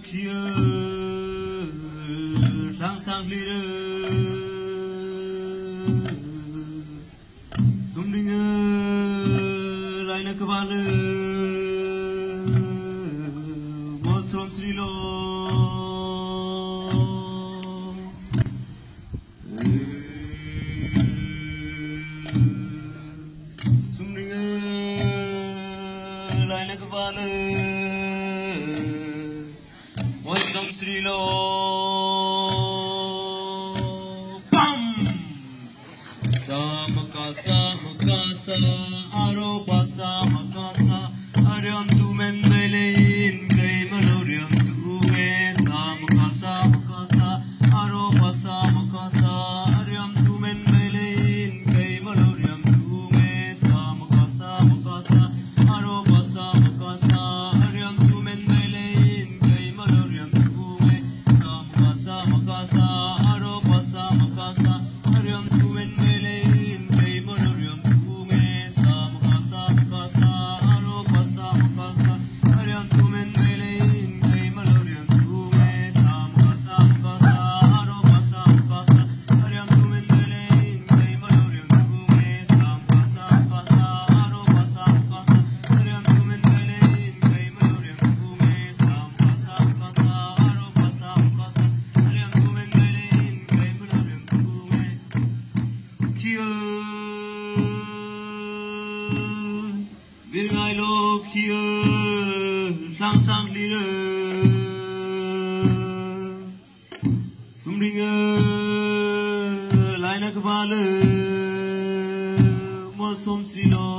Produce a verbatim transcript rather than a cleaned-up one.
Kieu, langsang lire. Sumringe, laina kebale. Mosrom srilo. Sumringe, laina kebale. Mosrom srilo. Pam! Samakasa, makasa, aropa samakasa, ariam tumen belein, kai maloriam tume, samakasa, makasa, aropa samakasa, ariam tumen belein, kai maloriam tume, samakasa, makasa, aropa samakasa, ariam tumen belein, kai maloriam tume, samakasa, makasa, aropa samakasa, ariam tumen belein, kai maloriam tume, samakasa, makasa, aropa samakasa, ariam tumen belein, kai maloriam tume, samakasa, makasa, aropa samakasa, ariam tumen belein, kai maloriam tume, samakasa, makasa, aropa samakasa, ariam tumen belein, kai maloriam tume, samakasa, makasa, aropa samakasa, ariam tumen belein, kai maloriam tume. Kieu, biringai lo kieu, langsang lire. Sumringe, laina kebale, mosrom srilo.